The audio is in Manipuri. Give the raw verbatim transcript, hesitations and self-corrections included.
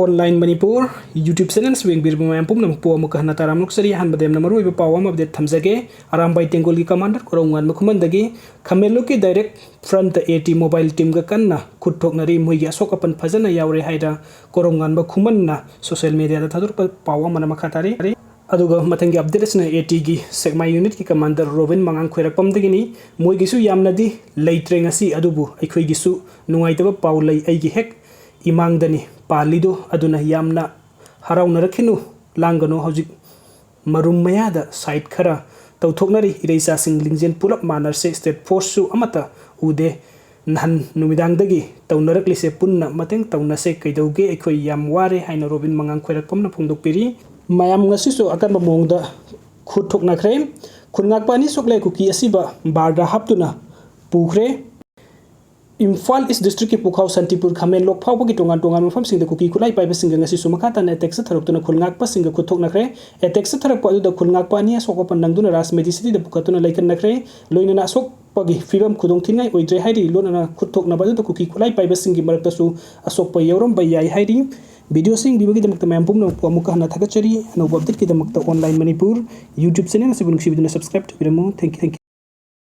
Online Manipur YouTube channel ꯑꯁꯤ ꯌꯦꯡꯕꯤꯔꯤꯕ ꯃꯌꯥꯝ ꯄꯨꯝꯅꯃꯛꯄꯨ ꯑꯃꯨꯛꯀ ꯍꯟꯅ ꯇꯔꯥꯝꯅ ꯑꯣꯛꯆꯔꯤ꯫ ꯑꯍꯥꯟꯕꯗ ꯌꯥꯝꯅ ꯃꯔꯨꯑꯣꯏꯕ ꯄꯥꯎ ꯑꯃ update ꯊꯝꯖꯒꯦ꯫ Arambai ꯇꯦꯡꯒꯣꯜꯒꯤ commander ꯀꯣꯔꯧꯉꯥꯟꯕ ꯈꯨꯃꯟꯗꯒꯤ ꯈꯥꯃꯦꯟꯂꯣꯛꯀꯤ direct front AT mobile teamꯒ ꯀꯟꯅ ꯈꯨꯠ ꯊꯣꯛꯅꯔꯤ꯫ ꯃꯣꯏꯒꯤ ꯑꯁꯣꯛ ꯑꯄꯟ ꯐꯖꯅ ꯌꯥꯎꯔꯦ ꯍꯥꯏꯅ ꯀꯣꯔꯧꯉꯥꯟꯕ ꯈꯨꯃꯟꯅ social mediaꯗ ꯊꯥꯗꯣꯔꯛꯄ ꯄꯥꯎ ꯑꯃꯅ ꯃꯈꯥ ꯇꯥꯔꯤ꯫ ꯑꯗꯨꯒ ꯃꯊꯪꯒꯤ update ꯑꯁꯤꯅ ATꯒꯤ ꯁꯦꯛꯃꯥꯏ unitꯀꯤ commander ꯔꯣꯕꯤꯟ ꯃꯉꯥꯡ ꯈꯣꯏꯔꯥꯛꯄꯝꯗꯒꯤꯅꯤ꯫ ꯃꯣꯏꯒꯤꯁꯨ ꯌꯥꯝꯅꯗꯤ ꯂꯩꯇ꯭ꯔꯦ ꯉꯁꯤ, ꯑꯗꯨꯕꯨ ꯑꯩꯈꯣꯏꯒꯤꯁꯨ ꯅꯨꯡꯉꯥꯏꯇꯕ ꯄꯥꯎ ꯂꯩ꯫ ꯑꯩꯒꯤ ꯍꯦꯛ ꯏꯃꯥꯡꯗꯅꯤ ꯄꯥꯜꯂꯤꯗꯣ, ꯑꯗꯨꯅ ꯌꯥꯝꯅ ꯍꯔꯥꯎꯅꯔꯛꯈꯤꯅꯨ, ꯂꯥꯡꯒꯅꯨ꯫ ꯍꯧꯖꯤꯛ ꯃꯔꯨꯝ ꯃꯌꯥꯗ side ꯈꯔ ꯇꯧꯊꯣꯛꯅꯔꯤ꯫ ꯏꯔꯩꯆꯥꯁꯤꯡ ꯂꯤꯡꯖꯦꯜ ꯄꯨꯂꯞ ꯃꯥꯟꯅꯔꯁꯦ꯫ State forceꯁꯨ ꯑꯃꯠꯇ ꯎꯗꯦ꯫ ꯅꯍꯥꯟ ꯅꯨꯃꯤꯗꯥꯡꯗꯒꯤ ꯇꯧꯅꯔꯛꯂꯤꯁꯦ ꯄꯨꯟꯅ ꯃꯇꯦꯡ ꯇꯧꯅꯁꯦ꯫ ꯀꯩꯗꯧꯒꯦ, ꯑꯩꯈꯣꯏ ꯌꯥꯝ ꯋꯥꯔꯦ ꯍꯥꯏꯅ ꯔꯣꯕꯤꯟ ꯃꯉꯥꯡ ꯈꯣꯏꯔꯥꯛꯄꯝꯅ ꯐꯣꯡꯗꯣꯛꯄꯤꯔꯤ꯫ ꯃꯌꯥꯝ ꯉꯁꯤꯁꯨ ꯑꯀꯟꯕ ꯃꯑꯣꯡꯗ ꯈꯨꯠ ꯊꯣꯛꯅꯈ꯭ꯔꯦ꯫ ꯈꯨꯟ ꯉꯥꯛꯄ ꯑꯅꯤ ꯁꯣꯛꯂꯦ꯫ ꯀꯨꯀꯤ ꯑꯁꯤꯕ ꯕꯥꯔꯗ ꯍꯥꯞꯇꯨꯅ ꯄꯨꯈ꯭ꯔꯦ꯫ ꯏꯝꯐꯥꯜ East districtꯀꯤ ꯄꯨꯈꯥꯎ, ꯁꯥꯟꯇꯤꯄꯨꯔ, ꯈꯥꯃꯦꯟꯂꯣꯛ ꯐꯥꯎꯕꯒꯤ ꯇꯣꯉꯥꯟ ꯇꯣꯉꯥꯟꯕ ꯃꯐꯝꯁꯤꯡꯗ ꯀꯨꯀꯤ ꯈꯨꯠꯂꯥꯏ ꯄꯥꯏꯕꯁꯤꯡꯒ ꯉꯁꯤꯁꯨ ꯃꯈꯥ ꯇꯥꯅ attack ꯆꯠꯊꯔꯛꯇꯨꯅ ꯈꯨꯜ ꯉꯥꯛꯄꯁꯤꯡꯒ ꯈꯨꯠ ꯊꯣꯛꯅꯈ꯭ꯔꯦ꯫ Attack ꯆꯠꯊꯔꯛꯄ ꯑꯗꯨꯗ ꯈꯨꯜ ꯉꯥꯛꯄ ꯑꯅꯤ ꯑꯁꯣꯛ ꯑꯄꯟ ꯅꯪꯗꯨꯅ ꯔꯥꯖ ꯃꯦꯗꯤꯁꯤꯇꯤꯗ ꯄꯨꯈꯠꯇꯨꯅ ꯂꯩꯈꯠꯅꯈ꯭ꯔꯦ꯫ ꯂꯣꯏꯅꯅ ꯑꯁꯣꯛꯄꯒꯤ ꯐꯤꯕꯝ ꯈꯨꯗꯣꯡꯊꯤꯅꯤꯡꯉꯥꯏ ꯑꯣꯏꯗ꯭ꯔꯦ ꯍꯥꯏꯔꯤ꯫ ꯂꯣꯏꯅꯅ ꯈꯨꯠ ꯊꯣꯛꯅꯕ ꯑꯗꯨꯗ ꯀꯨꯀꯤ ꯈꯨꯠꯂꯥꯏ ꯄꯥꯏꯕꯁꯤꯡꯒꯤ ꯃꯔꯛꯇꯁꯨ ꯑꯁꯣꯛꯄ ꯌꯥꯎꯔꯝꯕ ꯌꯥꯏ ꯍꯥꯏꯔꯤ꯫ Video ꯑꯁꯤ ꯌꯦꯡꯕꯤꯕꯒꯤꯗꯃꯛꯇ ꯃꯌꯥꯝ ꯄꯨꯝꯅꯃꯛꯄꯨ ꯑꯃꯨꯛꯀ ꯍꯟꯅ ꯊꯥꯒꯠꯆꯔꯤ꯫ ꯑꯅꯧꯕ updateꯀꯤꯗꯃꯛꯇ Online Manipur YouTube channel ꯑꯁꯤꯕꯨ ꯅꯨꯡꯁꯤꯕꯤꯗꯨꯅ subscribe ꯇꯧꯕꯤꯔꯝꯃꯨ꯫ Thank you, thank you꯫